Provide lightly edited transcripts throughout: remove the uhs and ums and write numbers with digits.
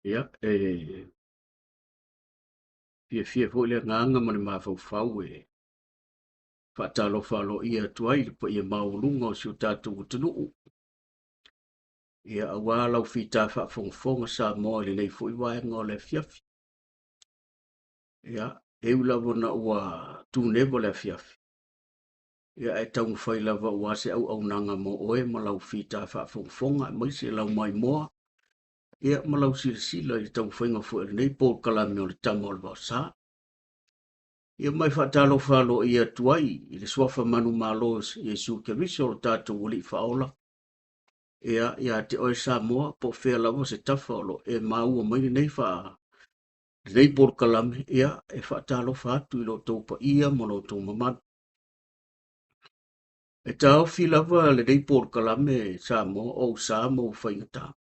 Ia, e fiafia foi le agaga ma le mafaufau e faatalofa aloaia atu ai i le paia maualuga o si o tatou atunuu. Ia, aua lau fita faafogafoga Samoa i lenei foi vaega o le afiafi. Ia, e ui lava ona ua tuneva le afiafi, ia ae taumafai lava aua se auaunaga mo oe ma lau fita faafogafoga aemaise lau maimoa, ia ma lau silasila i le taumafaiga foi o lenei polokalame o le Tama o le Vaosa. Ia ma e faatalofa aloaia atu ai i le suafa manumalo o Iesu Keriso o lo tatou Alii Faaola, ia ia te oe Samoa, po o fea lava se tafa o lo o e maua mai lenei faa lenei polokalame, ia e faatalofa atu i lo outou paia ma lo outou mamalu. E taofi lava lenei polokalame Samoa o ou sa ma ou faigata.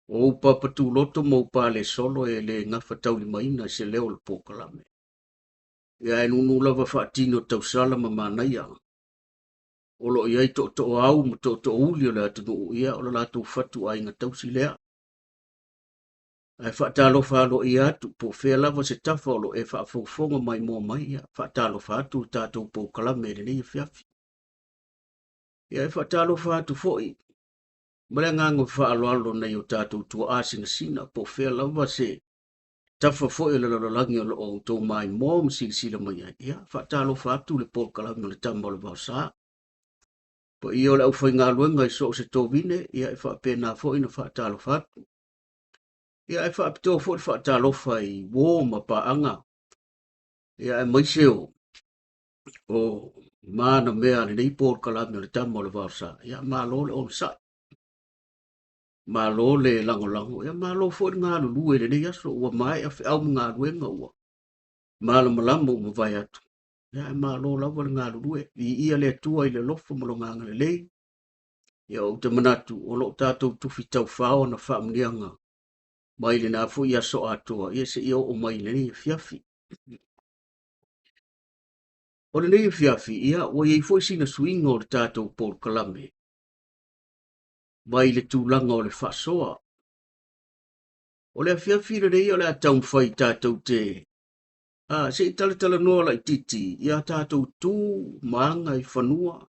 O ou papa tuloto ma ou pale solo e le gafataulimaina i se leo o le polokalame. Ia e nunu lava faatino tausala ma manaia. O lo o i ai tootoo au ma tootoo uli o le atunuu, ia o le latou fatu aiga tausi lea. Ae faatalofa aloaia atu, po o fea lava se tafa o lo o e faafogafoga maimoa mai, ia faatalofa atu le tatou polokalame i lenei afiafi. Ia e faatalofa atu foi ma le agaga faaaloalo nai o tatou tuaa sinasina, po o fea lava se tafa foi o le lalolagi o lo o outou maimoa ma silasila mai ai, ia faatalofa atu le polokalame o le Tama o le Vaosa. Paia o le aufaigaluega i so o se tovine, ia e faapena foi ona faatalofa atu. Ia e faapitoa foi le faatalofa i uo ma paaga, ia aemaise o mana mea a lenei polokalame o le Tama o le Vaosa. Ia malo le onosai, malo le lagolago, ia malo foi le galulue i lenei aso, ua maea feau ma galuega, ua malamalama ua mavae atu. Ia ae malo lava le galulue, viia le Atua i le alofa ma lona agalelei. Ia ou te manatu o lo o tatou tufi taufao ona faamuniaga mai lena foi aso atoa, ia seia oo mai i lenei afiafi. O lenei afiafi, ia ua i ai foi sina suiga o le tatou polokalame mai le tulaga o le faasoa. O le afiafi lenei o le a taumafai tatou te se i talatalanoa laitiiti i a tatou tu ma aga i fanua,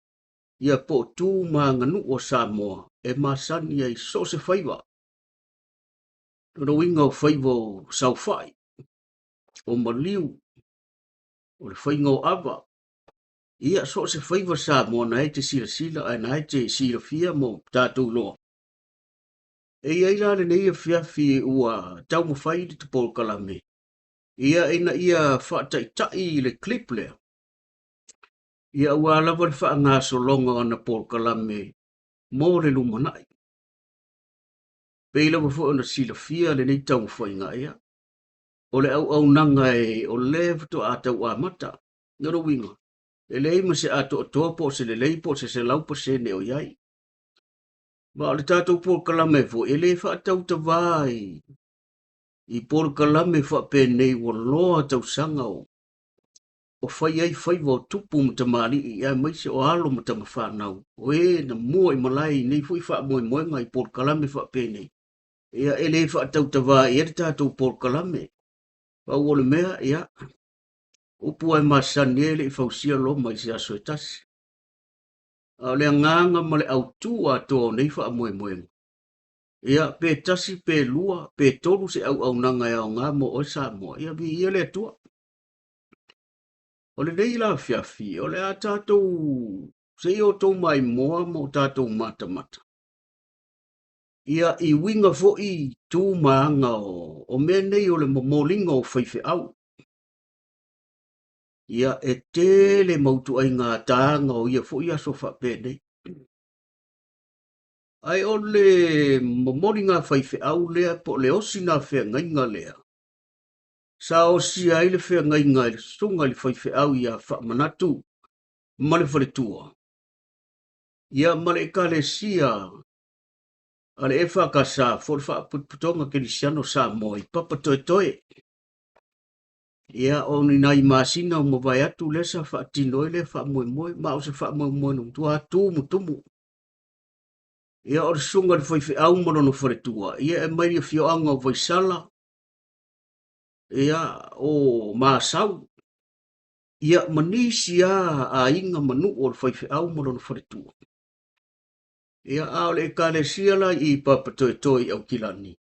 ia po o tu ma aganuu o Samoa e masani ai so o se faiva. Lona uiga o faiva o saofai, o maliu, o le faiga o ava, ia so o se faiva Samoa na e te silasila ae na e te silafia mo tatou iloa. E i ai la lenei afiafi ua taumafai le polokalame ia ina ia faataitai i le clip lea. Ia aua lava le faagasologa o ana polokalame mo le lumanai. Pei lava foi ona silafia lenei taumafaiga, ia, o le auaunaga e o lea faatoa tau amata. Lona uiga, e leai ma se atoatoa po o se lelei po o se 100% o i ai. Ma o le tatou polokalame foi, e le faatautavā i polokalame faapenei ua loa tausaga o fai ai faiva o tupu ma tamalii aemaise o alo ma tamafanau o e na mua i malae i nei foi faamoemoega i polokalame faapenei. Ia e le faatautavā i ai le tatou polokalame. Pau o le mea, ia, upu ai masani e le i fausia Roma i se aso e tasi. A o le agaga ma le autū atoa o nei faamoemoega, ia, pe tasi, pe lua, pe tolu se auaunaga e aoga mo oe Samoa, ia viia le Atua. O lenei la afiafi, o le a tatou se i outou maimoa ma o tatou matamata. Ia i uiga foi tu ma aga o mea nei o le momoliga o faifeau. Ia e tele mautuaiga taga o ia foi aso faapenei. Ae o le momoliga faifeau lea po o le osina feagaiga lea, sa osia ai le feagaiga i le susuga i le faifeau ia Faamanatu ma le faletua, ia ma le ekalesia a le EFKS po o le Faalapotopotoga Kerisiano Samoa i Papatoetoe. Ia, o ni nai masina ua mavae atu lea sa faatino ai lea faamoemoe, ma o se faamoemoe na matua tumutumu. Ia, o le susuga i le faifeau ma lona faletua, ia e mai le afioaga o Vaisala, ia, o Masau, ia, ma nisi lava aiga ma nuu o le faifeau ma lona faletua. Ia, a o le Ekalesia la i Papatoetoe i Aukilani,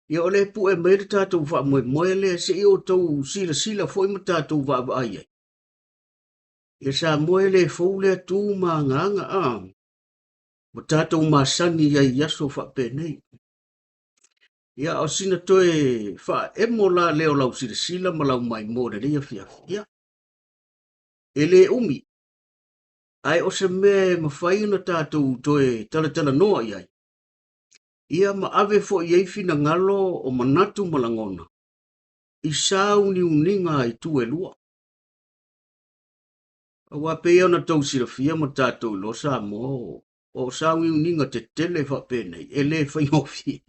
ia o lea e pue mai ai le tatou faamoemoe lea se i outou silasila foi ma tatou vaavaai ai. Ia Samoa e le fou lea tu ma agaga, a, ua tatou masani ai i aso faapenei. Ia, o sina toe faaemo la lea o lau silasila ma lau maimoa i lenei afiafi, ia, e le umi, ae o se mea e mafai ona tatou toe talatalanoa i ai, ia ma ave foi i ai finagalo o manatu ma lagona i sauniuniga a itu e lua. Aua pei ona tou silafia ma tatou iloa Samoa, o sauniuniga tetele faapenei e le faigofie.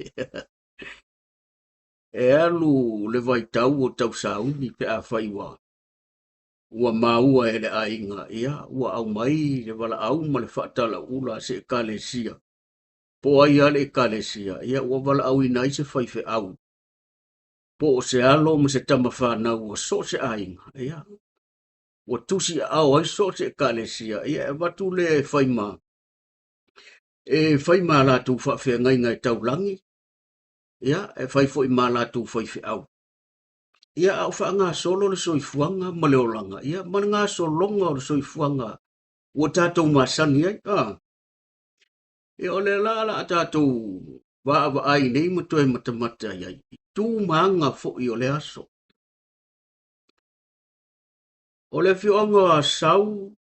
E alu le vaitau o tausauni pe afai ua ua maua e le aiga, ia, ua aumai le valaau ma le faatalauula a se Ekalesia, po o ai lava le Ekalesia, ia, ua valaauina ai se faifeau, po o se alo ma se tama fanau a so o se aiga, ia, ua tusiaao ai so o se Ekalesia, ia, e avatu lea e fai ma, e fai ma a latou faafeagaiga e taulagi, ia, e fai foi ma a latou faifeau. Ia, a o faagasolo le soifuaga ma le olaga, ia, ma le gasologa o le soifuaga ua tatou masani ai, a. Ia, o lea la o le a tatou vaavaai nei ma toe matamata i ai i tu ma aga foi o le aso. O le afioaga o Asau,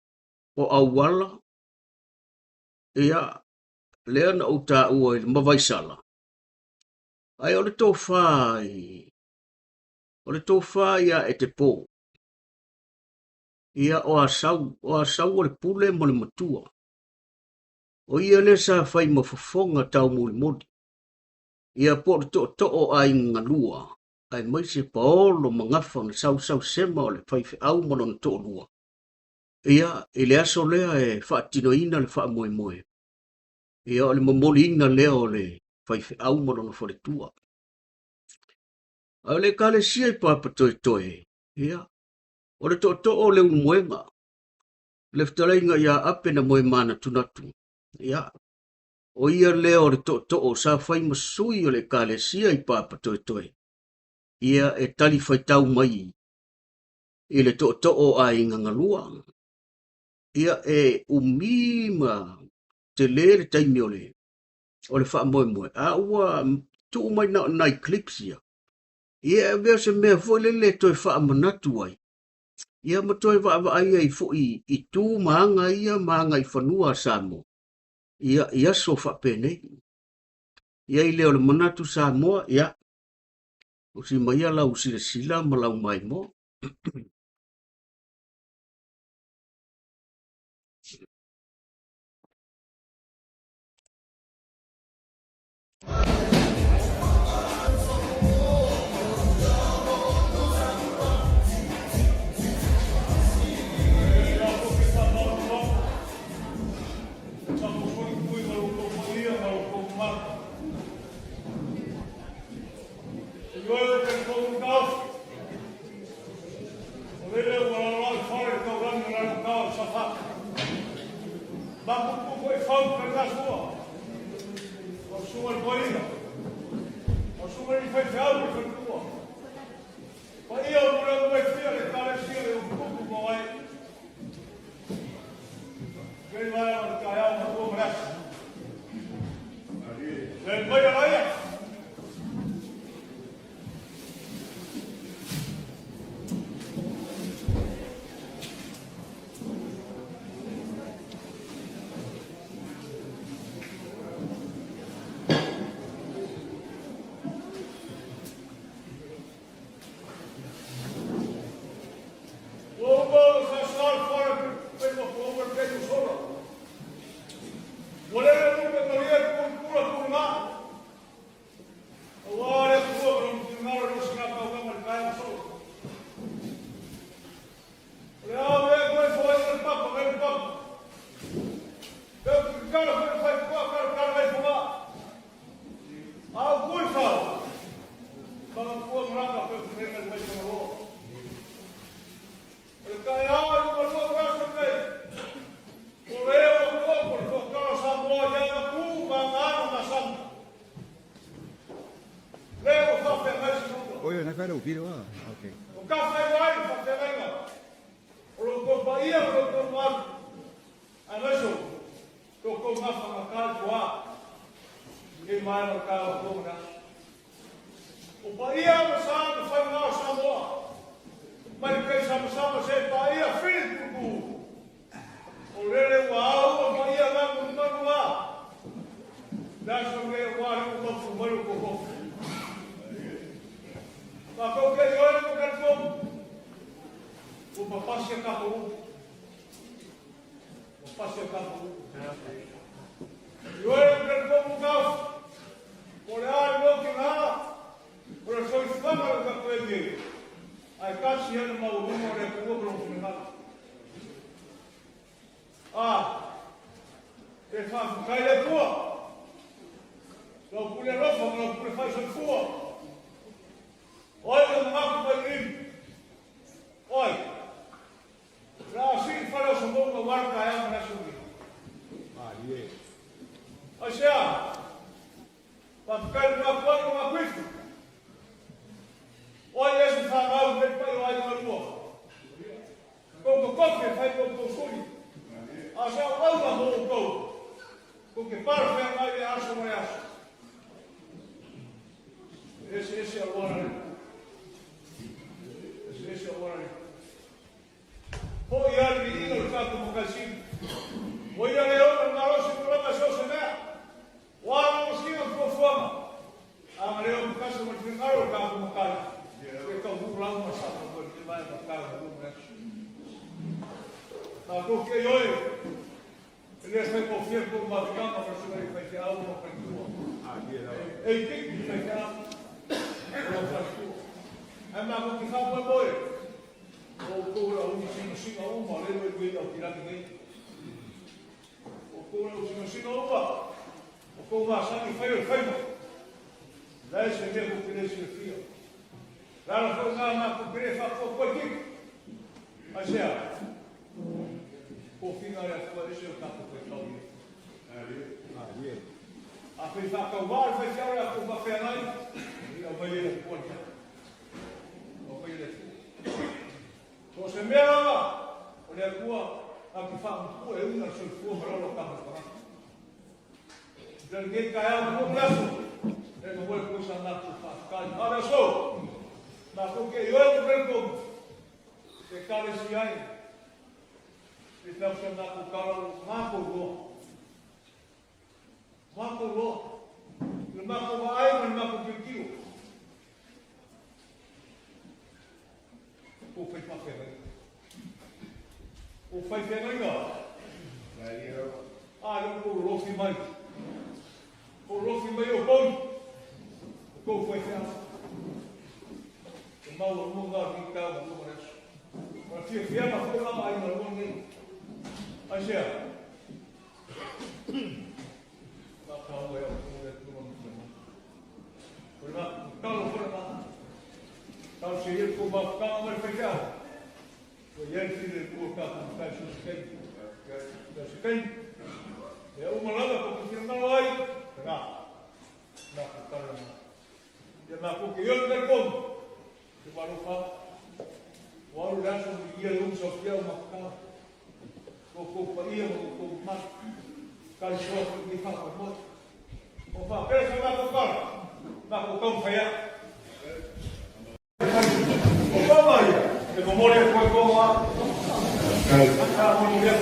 o Auala, ia, lea na ou taua i le Mavaisala, ae o le tofa i, o le tofa ia Etepo, ia, o Asau, o Asau o le pule ma le matua. O ia lea sa fai ma fofoga taumolimoli, ia po o le tootoo o aiga galua, aemaise paolo ma gafa na sausausema o le faifeau ma lona toalua. Ia, i le aso lea e faatinoina le faamoemoe, ia o le momoliina lea o le faifeau ma lona faletua. A o le Ekalesia i Papatoetoe, ia, o le tootoo o Leulumoega, le fetalaiga ia Ape na moe manatunatu, ia, o ia lea o le tootoo sa fai ma sui o le Ekalesia i Papatoetoe, ia e talifuaitau mai i le tootoo o aiga galua. Ia e umi ma tele le taimi o le o le faamoemoe, a ua tuu mai na o nai clips ia, ia e avea se mea foi lele e toe faamanatu ai, ia ma toe vaavaai ai foi i tu ma aga ia ma agaifanua a Samoa, ia i aso faapenei. I ai lea o le manatu Samoa, ia, usi maia lau silasila ma lau maimoa. Oi, na fai lau video ah. Okay. O ka whai wai whawhengainga, o lo kou paia o lo kou malu, aemaise o lo kou mafagata i tua, i maea o ka o kou na. O paia ma sa ma whai o Samoa, mai le kai sama se paia whiri pupu, o rere ua au o paia ngā manu a, le aso me o wā o mapu mai o koko. Mākou ke ioe mo ka tō. O papasi a ka kou. Papasi a ka kou. Ioe mo ka tō mo kau. O le ai mo ki ngā. O le soifuaga o ka koe nei. Ai kasi ana mau runga o le kua mo lo A, e whawhikai le pua. Lau pule rofa ma lau pule whai soifua. Oi le mangaku mai lim. Oi. La si whare o sa monga warka e ama nasu ni. Ai se a. Whawhikai le ngā kuai o ngā kuifu. Oi e se whangau me pai o ai ngā rua. Kou ka kofi e whai kou kou suri. A sa o aua mo o kou. Ko ke para whea ngai le aso mo le aso. Ese ese a wana le. Ese ese a wana le. Ho i ari ni inga le tātou makaisini. O ia le ona le malosi ko lama so se mea. O ana mo singa fuafuaga. A ma leo makasa ma te ngaro le tātou makai. E kau hu lau ma sa ma te mai ma tāu ma luma aso. Nā kō ke ioi. E le whai kō whia kō mawhikanga ma sua i whai te au ma whai tua. E i tiki whai te au ma whai tua. Ai mā kō ki whāmoe moe. O kō ura uni singa singa uma le roi wei au ki rangi nei. O kō ura singa singa uma. O kō mā sangi whai o whaima. Lai se mea ko kere se fia. Rara whai ngā mā ko kere whakua koe tiki. Ai se a. Ko whinga rea kua ese o tātou koe tau ia. A whai whakau wā, whai whia ora ko whawhea ngai. Au mai le kua ni. Au mai le kua. So se mea lava, o le Atua, a ki whaamupua e uina le soifua ma lolo ka mo tagata. Le nei ka ea mo laso, e mo moe koe sa ngā kua whakakai. A le so, nā ko ke ioe mo welcome, te karesi ai, te tau sa ngā kua kara o ngā kua roa. Ngā kua roa. Le mako vaai ma le mako tiltilo. Ko whai whawhengai. Ko whai whengainga. A, le ko rofi mai. Ko rofi mai o kou. O kou whai whea. Ko mau a mua ngā ki kāu ma mua reso. Ma fia fia ma fo lama ai ma lua nei. Ai sea. Nā kāu e au kō le tua ma te mai. Ko le mā, kalo fo le mā. Tau se ia ko mau whakanga mai whai whea. Ko ia i whire kua ka ku kai so se kai. Ka se kai. E au malanga ko ki whira ngalo ai. Nā. Nā ko kare nā. Ia nā ko ke ion kai komu. Te marofa. O aru le aso mi ia i umsa o ma whakanga. Ko ko pa ia mo ko ma. Kai soa ko ki whaka mo. O wha pere sa nā ko kara. Nā ko kau whaia. O pama ia, e momori a koe kō mā. Ka momori a.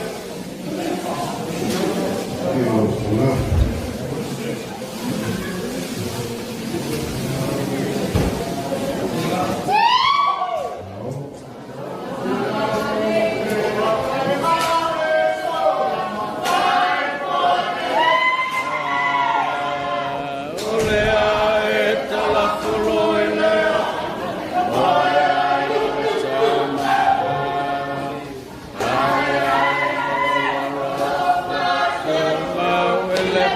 O lea e talafolo e lea, o lea i sama. Ai ai o lalo, mau e le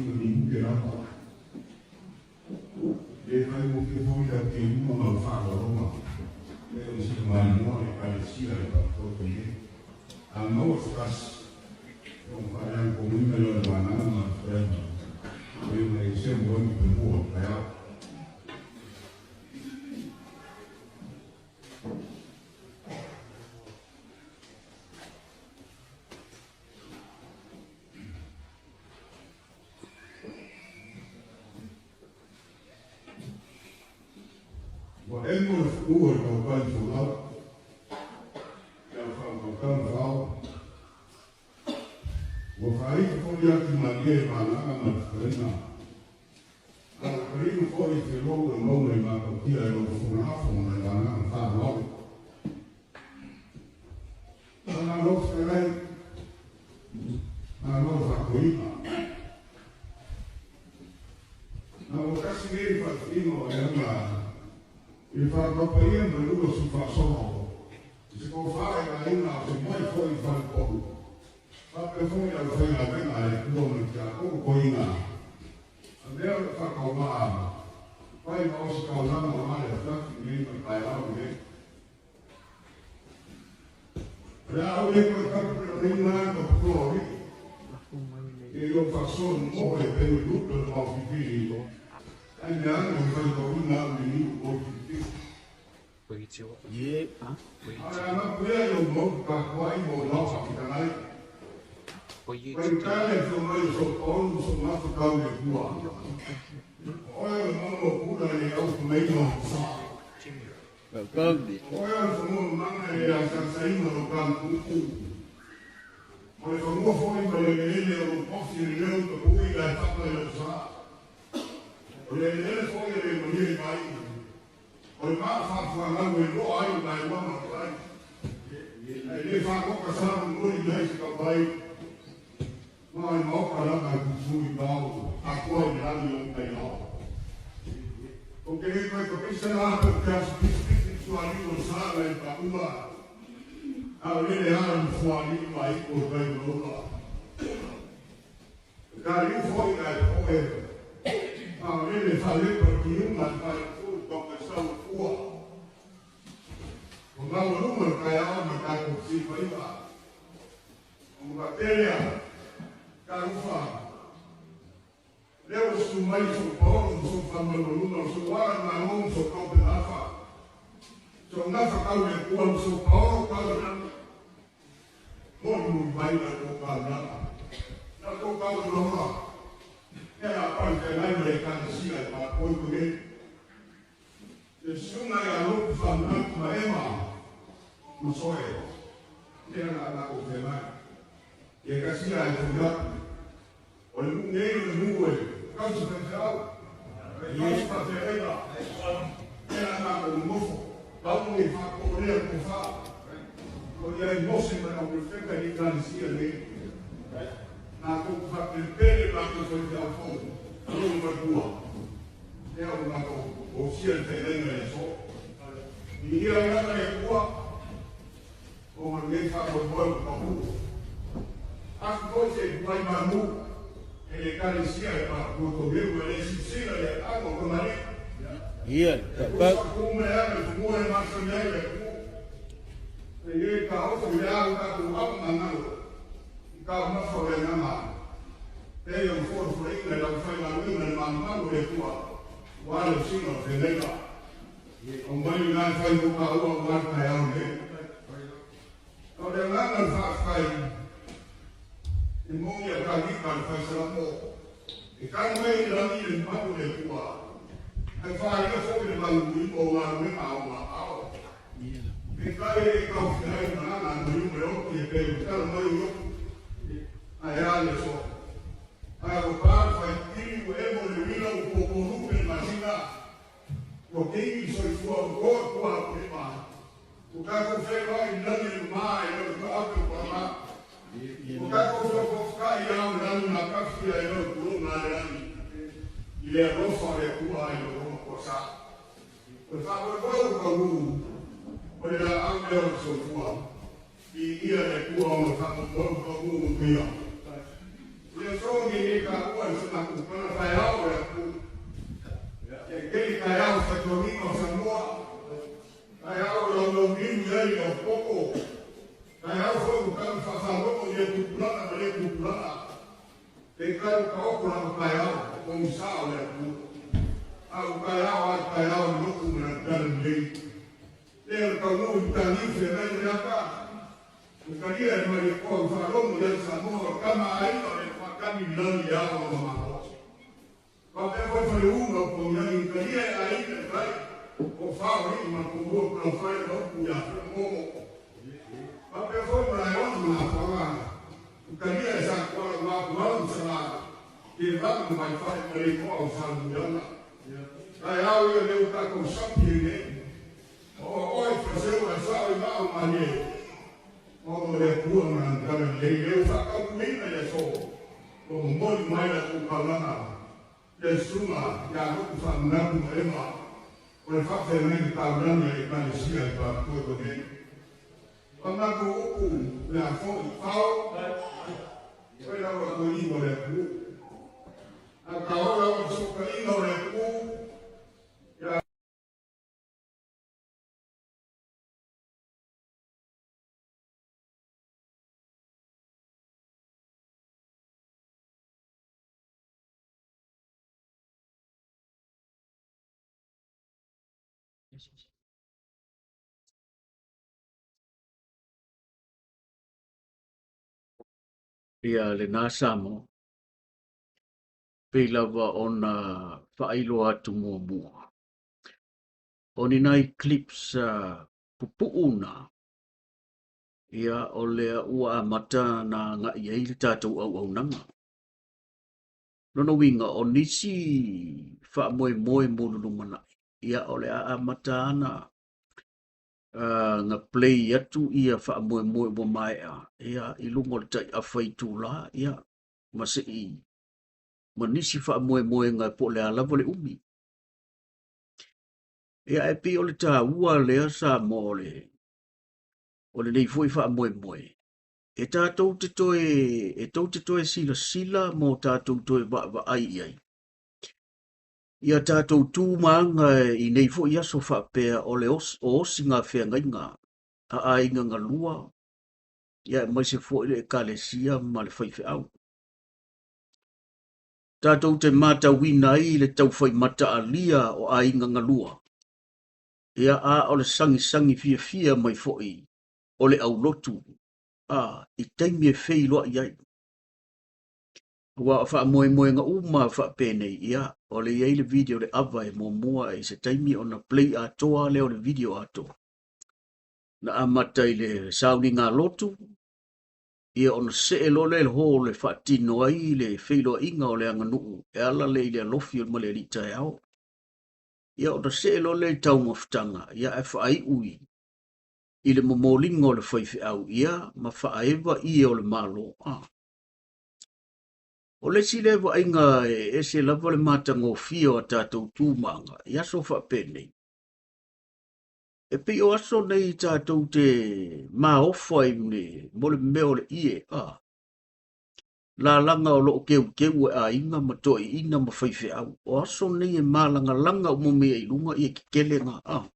faasina ni uke lava. Le faigofie foi le auteluma ma le faaaloaloga e o se maimoa le Ekalesia i Pakoto nei. A maua se tasi, ona faaleaga lea o le vanaga ma le fetalaiga, e ona e semo ai ma te mua o le taeao. Ua emo le fuua i tautai folau, i au faautautaga fao. Ua faaiti foi ati malie i vanaga ma le fetalaiga, a ua talino foi i felou e mauga i matautia e lou fofoga afo ma le vanaga faaaloalo. Malo fetalai, malo faatoina. Na ua tasi nei faatuiga o leaga i le faataupaia ma le ua su faasolo i se tofa e aiga o se mai foi i falepolu. Faapea foi au faigaluega a le Atua ma le tiakono toeaina. A mea o le faataumaa fai ma ositaulaga aua le afiafi lenei ma le taeao lenei. O le a ou le toe tapuleoleina ka puloa o alii. E i o faasoa momoo e pei o le lupe o le maofilifili. Ai mea ane o faitauina au i le niu o filifili. A o le a mapu ea i ou mau tapuai ma ou lao faafitangai. Faigata le afio mai o sou paolo ma sou gafa tau i le Atua. O oe o le mauga o Puna e le autumaina o sa. O oe o le fanua mamana e le asaasaina o lou tanutuutu. O le fanua foi ma le eleele o lou tofi e leleu i tapuui lae fata i lou sa. O le eleele foi e le malie i vai. O le maa faafuagalu e loa ai le vaeluaga o le vai. Ae le faakoka sa momoli i ai se tautai. Ma o le maota lava e tutu i vao atoa i le lagi o taeao. Ou te le toe papisa la pe ou te aso pisipisi i sualiu o le sa na i paʻua. A o lele lava le fualiu ma iu o tai maua. E kaliu foi ae poe. A o lele falepa i tiuga le faaitu tau mai sau o fua. O maualuga le taeao ma tatou fesilifaia. O Matelea, Talofa, lea ua susu mai sou paolo ma sou faamalumaluga, o sou ala i Malo ma sou taupe nafa, sou nafa tau i le Atua ma sou paolo tau i lagi. Molimoli mai la tou taulaga, la tou taulaola, lea la pale feagai ma le Ekalesia e faatoito nei. Le susuga ia Lotu Faamanatu ma Ema ma Soe, lea la a latou feagai. Ia tasi la e foi atu. O le nuu nei o le nuu e tausi faifeau, e tausi faafeagaiga. Lea la matou nonofo, pau nei faatoolea le tofa. O i ai Mose ma le auperefeta i le Ekalesia nei. Matou te faapelepele matou faifeau fou, lou matua. Lea ua matou osia le feagaiga i le aso. Viia ai lava le Atua ona o lenei faamoemoe ua pau. Afu foi se i manu e le Ekalesia e Papuatomeu e le silasila i le aano o Tamalii. Ia, E pau. tu me ana i fanua e masani ai le atunuu. E i ai taofi i le au tatou au mangalo i taumafa o le agaga. Pei o folafoleina i lau faigaluega le malumalu o le Atua aua le osiga o le feagaiga. O mai lena e fai mo taua aua le taeao lenei. O le agaga o le faafetai e moni a Tavita le fai Salamo, e tali mai i le lagi le malu o le Atua, ae faia foi le maluilima o galuega a ona aao. Peitai e le taofia ai le malaga a maliu ma le oti e pei o tala mai o Iopu, ae a le aso. Ae ua pa le faitili, ua emo le uila, ua puapualupe le masina, ua keigi le soifua, ua toa le tua o le ma. Ua tatou feiloai i le lagi e mama e le o le taape o pama. Ua tatou feofoofotai i ao i lalo nā tafia e le o tulona a le lagi i le alofa o le Atua i lo lona kuasa. O le faamoemoe ua taunuu, o le laau lea o le soifua. Viia le Atua ona faamoemoe ua taunuu manuia. Le aso lenei e taua i se matou tala taeao o le atunuu. E tele taeao o faitauina o Samoa, taeao o laulauliu i ai le aupoto, taeao foi ua tagi faafagogo i lea tupulaga ma lea tupulaga. Peitai ua taoto lava taeao pogisa o le atunuu, a o taeao lava le taeao i lotu ma le talalelei. Lea o le taunuu i Mataniu Feagai ma Leata, ua talia e le Malietoa ua faalogo i ai Samoa o le tama a aiga o le faatagi i lagi e ao lona Malo. Faapea foi Faleu ma Upogiagi ua talia e aiga e tai o fa o alii ma Tumua Palaufai ma upu ia Falemomo. Faapea foi Malaeono ma Nafoaga ua talia e Satuala ua atuau i Salā, Televana ma Vaifale ma Leitoa o Salemuliaga. Taeao ia lea ua tatou sapi ai nei. O oe Faleseu ae sao i maa o Malie. Ona o le Atua ma Lana tala lelei lea ua faatautuina i aso ua momoli mai la outou taulaga i le Susuga ia Lotu Faamanatu ma Ema o le faafeagaiga taulagi a le Ekalesia i Papueko nei. Faamanatu upu le a foi fao oe lava toeaina o le atunuu. A taola o le fesootaiga o le atunuu ia Ia lena Samoa, pei lava ona faailoa atu muamua. O ni nai clips pupuu na, ia o lea ua amata na agai ai le tatou auaunaga. Lona uiga, o nisi faamoemoe mo le lumanai, ia o le a amata ana na play atu ia faamoemoe ua maea ia i luga o le tai afa itula ia ma sei ma nisi faamoemoega po o le a lava le umi. Ia ae pei o le taua lea Samoa o le o lenei foi faamoemoe e tatou te toe e tou te toe silasila ma o tatou toe vaavaai i ai ia tatou tu ma aga i nei foi aso faapea o le os, o osiga feagaiga a aiga galua ia aemaise foi le ekalesia ma le faifeau. Tatou te matauina ai le taufai mataalia o aiga galua, ia a o le sagisagi fiafia mai foi o le aulotu a i taimi e feiloai ai. Aua o faamoemoega uma faapenei, ia, o le i ai le video le ava e muamua i se taimi ona play atoa lea o le video atoa. Na amata i le sauniga lotu, ia ona see loa lea i le hall e faatino ai le feiloaiga o le aganuu e ala lea i le alofi o le malealii taeao. Ia ona see loa lea i taumafataga, ia ae faaiu i i le momoliga o le faifeau, ia ma faaeva ie o le Malo. A. O le isi lea vaaiga e ese lava le matagofie o a tatou tu ma aga i aso faapenei. E pei o aso nei tatou te maofa i le mo le mea o le ie, a. Lalaga o lo o keukeu e aiga ma toeaiina ma faifeau. O aso nei e malagalaga uma mai ai i luga ie kekelega, a.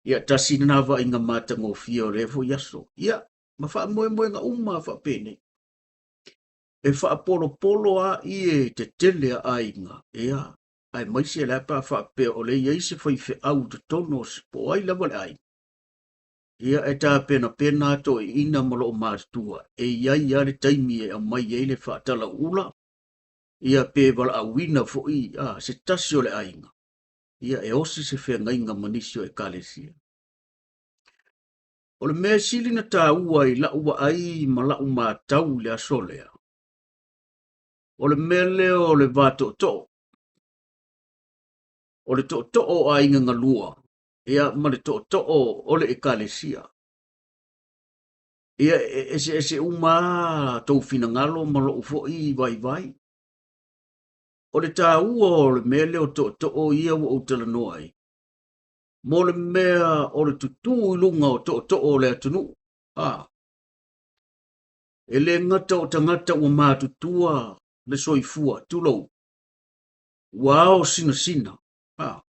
Ia, tasi lena vaaiga matagofie o lea foi aso. Ia, ma faamoemoega uma faapenei. E faapolopolo a ie tetele a aiga, ia, aemaise la pe a faapea o lea e i ai se faifeau i totonu o se, po o ai lava le aiga, ia e tapenapena a toeaiina ma loo matutua, e i ai lava le taimi e aumai ai le faatalauula, ia pe valaauina foi a, se tasi o le aiga, ia e osi se feagaiga ma nisi o Ekalesia. O le mea sili na taua i la'u vaai ma la'u matau i le aso lea, o le mea lea o le va tootoo. O le tootoo o aiga galua, ia ma le tootoo o le Ekalesia. Ia e eseese uma lava tou finagalo ma lou foi vaivai. O le taua o le mea lea o tootoo ia ua ou talanoa ai, mo le mea o le tutū i luga o tootoo o le atunuu, a. E le gata o tagata ua matutua le soifua, tulou, ua ao sinasina, a.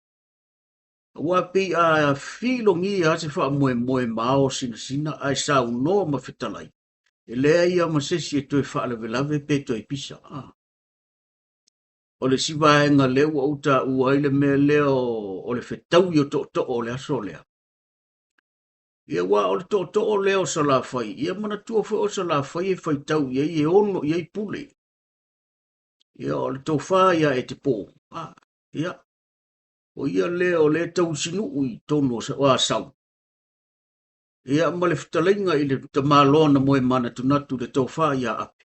Aua pei a filogia lava se faamoemoe ma ao sinasina ae saunoa ma fetalai, e leai lava ma se isi e toe faalavelave pe toe pisa, a. O le isi vaega lea ua ou taua ai le mea lea o le fetaui o tootoo o le aso lea, Ia aua o le tootoo lea o Salafai, ia manatua foi o Salafai e faitau i ai e ono i ai pule. Ia o le tofa ia Etepo, a, ia, o ia lea o lea tausinuu i tonu o Asau. Ia ma le fetalaiga i le tamaloa na moe manatunatu le tofa ia Ape.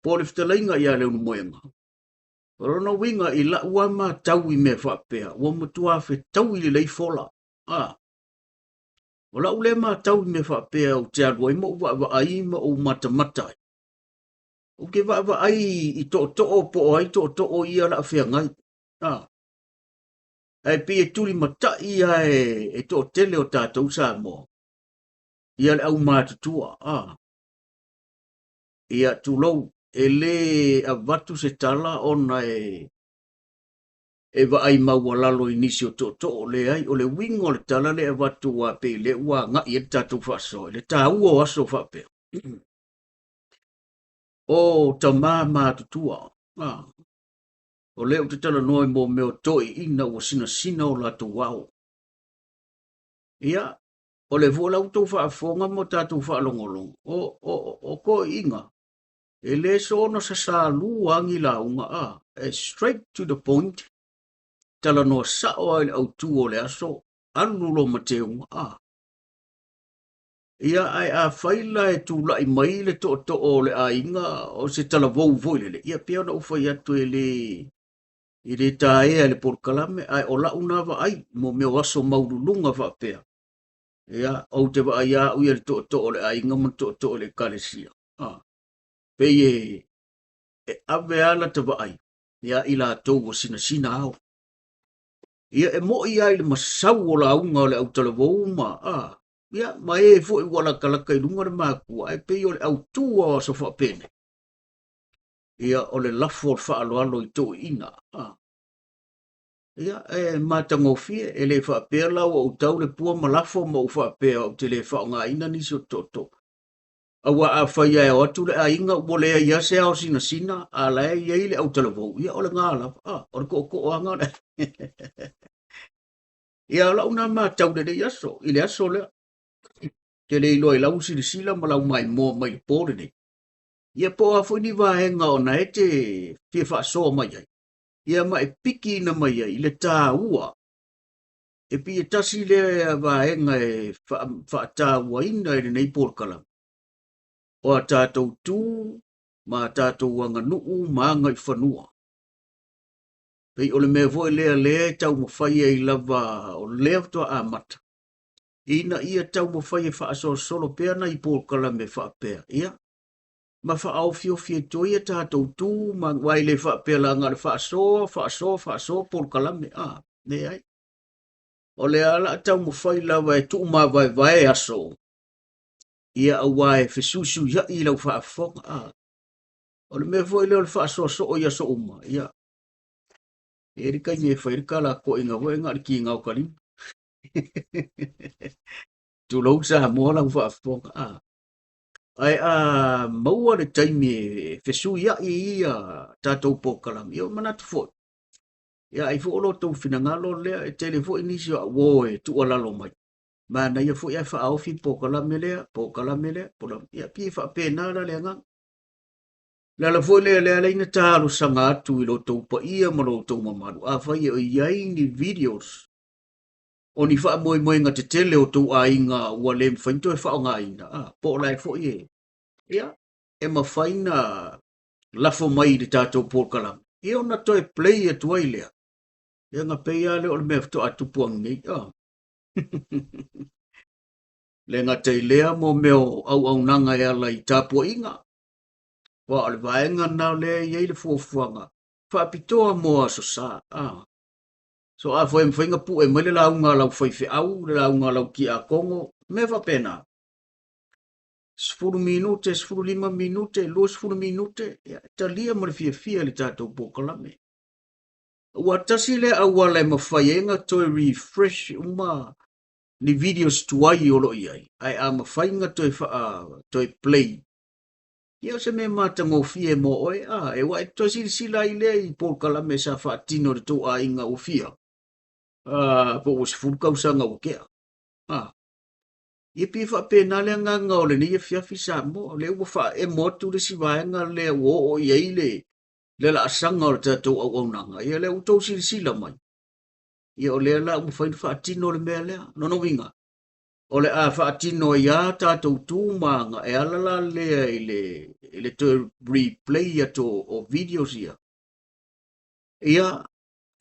Po o le fetalaiga ia Leunumoega. O lona uiga i lau lava matau i mea faapea, ua matua fetaui lelei fola. A, o lau lea matau i mea faapea ou te alu ai ma ou vaavaai ma ou matamata ai. Ou te vaavaai i tootoo po o ai tootoo ia o le a feagai. A, ae pei e tulimatai lava e toatele o tatou Samoa ia le aumatutua. A, ia tulou, e le avatu se tala ona e e vaai maualalo i nisi o tootoo. Leai, o le uiga o le tala lea e avatu aua pei o lea ua agai i ai le tatou faasoa i le taua o aso faapea. O tama matutua, a, o lea ou te talanoa i mea o toeaiina ua sinasina o latou ao. Ia, o lea foi o la outou faafofoga ma tatou faalogologo, o toeaiina, e le soona sasalu lava ni lauga, a, e straight to the point, talanoa sao lava i le autu o le aso, alu loa ma teuga, a. Ia, ae afai la e tulai mai le tootoo o le aiga o se talavou foi lele, ia pei ona ou fai atu e le e le taea e le polokalame, ae o lau na vaai mo mea o aso maualuluga faapea. Ia, ou te vaai lava au ia i le tootoo o le aiga ma le tootoo o le ekalesia. A, pei e ave lava lata vaai ia i latou ua sinasina ao. Ia, e moi lava i le masau o lauga o le autalavou ma, a, ia, ma e foi ua latalata i luga le makua, ae pei o le autu o aso faapenei. Ia, o le lafo o le faaaloalo i toeaiina. A, ia, e matagofie, e le faapea la ua ou tau le pua ma lafo ma ou faapea ou te le faaaogaina nisi o tootoo. Aua afai lava e o atu le aiga ua leai lava se ao sinasina, a la e i ai le autalavou, ia o lena lava, a, o le tootooaga o le Ia, o lau na matau i lenei aso, i le aso lea. Ou te le iloa i lau silasila ma lau maimoa mai le po lenei. Ia po o a foi ni vaega ona e te fia faasoa mai ai, ia ma e pikiina mai ai i le taua. E pei e tasi lea vaega e faatauaina i lenei polokalame, o a tatou tu ma a tatou aganuu ma agaifanua. Pei o le mea foi lea lea e taumafai ai lava o lea faatoa amata, ina ia taumafai e faasolosolo pea nai polokalame faapea, ia, ma faaofiofi atu ai a tatou tu ma aua e le faapea la na o le faasoa, faasoa, faasoa polokalame, a, leai. O lea o le a taumafai lava e tuumavaevae aso, ia aua e fesuisuiai i lau faafofoga, a. O le mea foi lea o le faasoa soo i aso uma, ia, e i ai le taimi e fai ai le talakoiga foi na o le kiga o ka lima. Tulou Samoa lau faafofoga, a. Ae a maua le taimi e fesuiai ai ia tatou polokalame, ia ua manatu foi, ia ai foi o lo outou finagalo lea, e tele foi nisi o au uo e tuualalo mai. Manaia foi ae faaofi le polokalame lea, polokalame lea, polokalame, ia pei e faapena la le agaga. O le ala foi lea lea ala ai na talosaga atu i lo outou paia ma lo outou mamalu, afai e i ai ni videos o ni faamoemoega tetele o tou aiga ua le mafai ona toe faaaogaina, a, po o la e foi e, ia, e mafai na lafo mai i le tatou polokalame, ia ona toe play atu ai lea, ia ona pei lava lea o le mea faatoa tupu ananei, a. Le gata i lea mo mea o auaunaga e ala i tapuaiga, aua o le vaega lena lea e i ai le fuafuaga faapitoa mo Aso Sa, a. So afai e mafai ona pue mai le lauga a lau faifeau, le lauga a lau tiakono, mea faapena. 10 minute, 15 minute, 20 minute, ia, e talia ma le fiafia i le tatou polokalame. Ua tasi lea auala e mafai ai ona toe refresh uma ni videos tuai o lo o i ai, ae a mafai ona toe faa, toe play, ia o se mea matagofie mo oe, a, e ua e toe silasila ai lea i polokalame sa faatino e le tou aiga ua fia, a, po ua 10 tausaga ua tea. A, ia pei e faapena le agaga o lenei afiafi Samoa, o lea ua faaemo atu le isi vaega lea ua oo i ai le, le laasaga o le tatou auaunaga, ia lea ua tou silasila mai. Ia o lea la ua mafai ona faatino le mea lea. Lona uiga, o le a faatino ai lava tatou tu ma aga e ala la lea i le, i le toe replay atu o videos ia. Ia,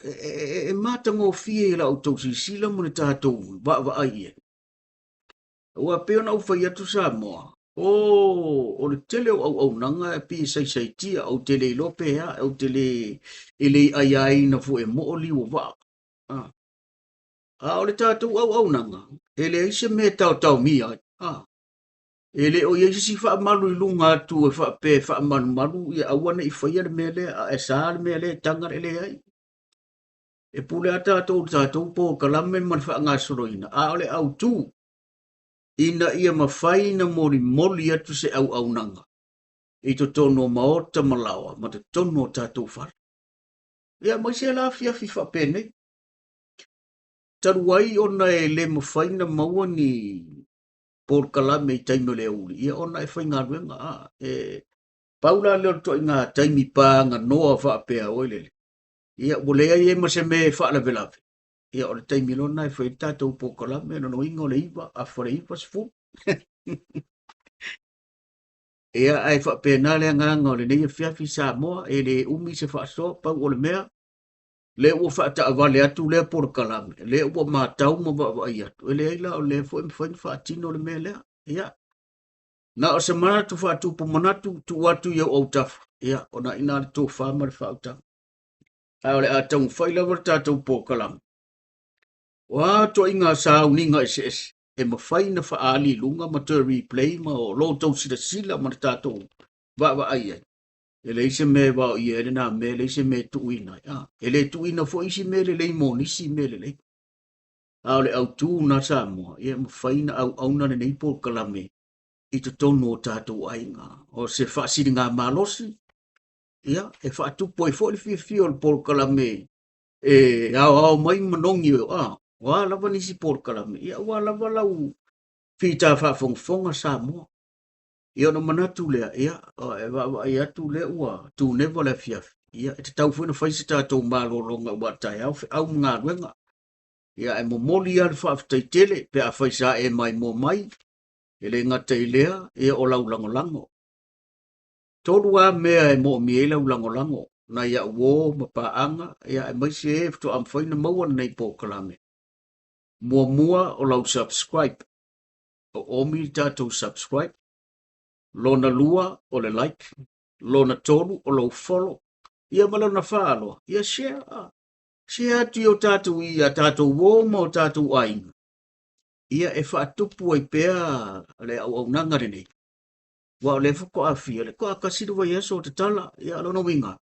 e, e, e matagofie i la outou silasila ma le tatou vaavaai i ai. Aua pei ona ou fai atu Samoa, o, o le tele o auaunaga e pei e saisaitia, ou te le iloa pe a, ou te le, e le i aiaina foi e moo liu o vaa. Ah. A o le tatou auaunaga, e leai se mea e taotaomia ai. Ah. E le o i ai se isi faamalu i luga atu e faapea e faamalumalu ia aua ne i faia le mea lea, a e sa le mea lea e taga le leai. E pule a tatou i le tatou polokalame ma le faagasoloina, a o le autu ina ia mafai ona molimoli atu se auaunaga i totonu o maota ma laoa ma totonu o tatou fale. Ia, aemaise la afiafi faapenei. Talu ai ona e le mafai ona maua ni polokalame i taimi o le aoauli, ia ona e faigaluega. A, e pau la lea o le ituaiga taimi paganoa faapea oi lele. Ia, ua leai ai ma se mea e faalavelave. Ia, o le taimi loa lena e fai ai le tatou polokalame, lona uiga o le 9, afa le 9, 10. Ia, ae faapena le agaga o lenei afiafi Samoa, e le umi se faasoa, pau o le mea, lea ua faataavale atu lea polokalame, lea ua matau ma vaavaai atu, e leai la o lea foi e mafai ona faatino le mea lea. Ia, na o se manatu faatupu manatu, tuu atu i ou autafa, ia, o na ina le tofa ma le faautaga. Ae o le a taumafai lava le tatou polokalame. O a ituaiga sauniga eseese e mafai ona faaali i luga ma toe replay ma o lo outou silasila ma le tatou vaavaai ai. E leai se mea e vaoia ai lena mea, e leai se mea e tuuina ai. Ah, e le tuuina foi isi mea lelei mo nisi mea lelei. A o le autu na Samoa, ia e mafai ona auauna lenei polokalame i totonu o tatou aiga. O se faasiligamalosi, ia, e faatupu ai foi le fiafia o le polokalame e aoao mai manogi, ah, o a lava nisi polokalame, ia ua lava lau fita faafogafoga Samoa. Ia ona manatu lea, ia, e vaavaai atu lea ua tuneva le afiafi. Ia, e tatau foi ona fai se tatou malologa ua taeao feau ma galuega. Ia, ae momoli lava le faafetai tele pe afai sa e maimoa mai, e le gata i lea, ia o lau lagolago. Tolu lava mea e moomia ai lau lagolago, nai au uo ma paaga, ia aemaise e faatoa mafai ona maua lenei polokalame. Muamua o lau subscribe, o omi le tatou subscribe. Lona lua o le like, lona tolu o lou follow, ia ma lona fa loa, ia share, ah. Share atu i o tatou i a tatou uo ma o tatou aiga. Ia e faatupu ai pea le auaunaga lenei. Aua o lea faatoa fia, le toa tasi le vaiaso o tatala, ia lona uiga,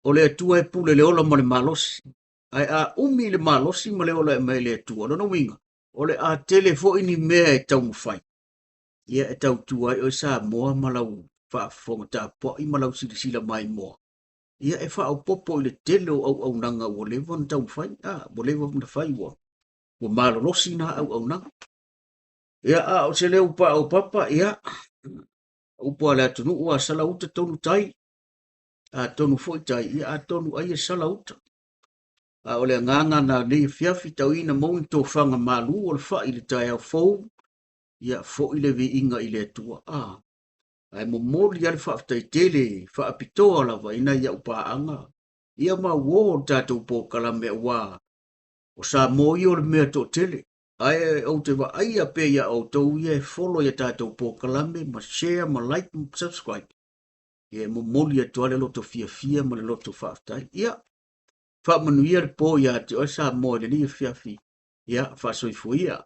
o le Atua e pule le ola ma le malosi. Ae a umi le malosi ma le ola e aumai e le Atua, lona uiga, o le a tele foi ni mea e taumafai. Ia e tautua ai oe Samoa ma lau faafofoga tapuai ma lau silasila maimoa. Ia e faaopoopo i le tele o auaunaga ua leva ona taumafai, a, ua leva ona fai ua, ua malolosi na auaunaga. Ia, a o se leo pā o papa, ia, upu a le atunuu a sala uta tonu tai, a tonu foi tai, ia a tonu ai e sala uta. A o le agaga na nei afiafi tauina maua ni tofaga malu o le fai i le taeao fou, ia foi le viiga i le Atua. A, ae momoli lava le faafetai tele faapitoa lava i nai au paaga, ia ma uo o le tatou polokalame aua o Samoa ia o le mea toatele. Ae ou te vaaia pea ia outou ia e follow ia tatou polokalame ma share ma like ma subscribe. Ia e momoli atu lava le loto fiafia ma le loto faafetai. Ia, faamanuia le po ia te oe Samoa i lenei afiafi. Ia, faasoifua ia.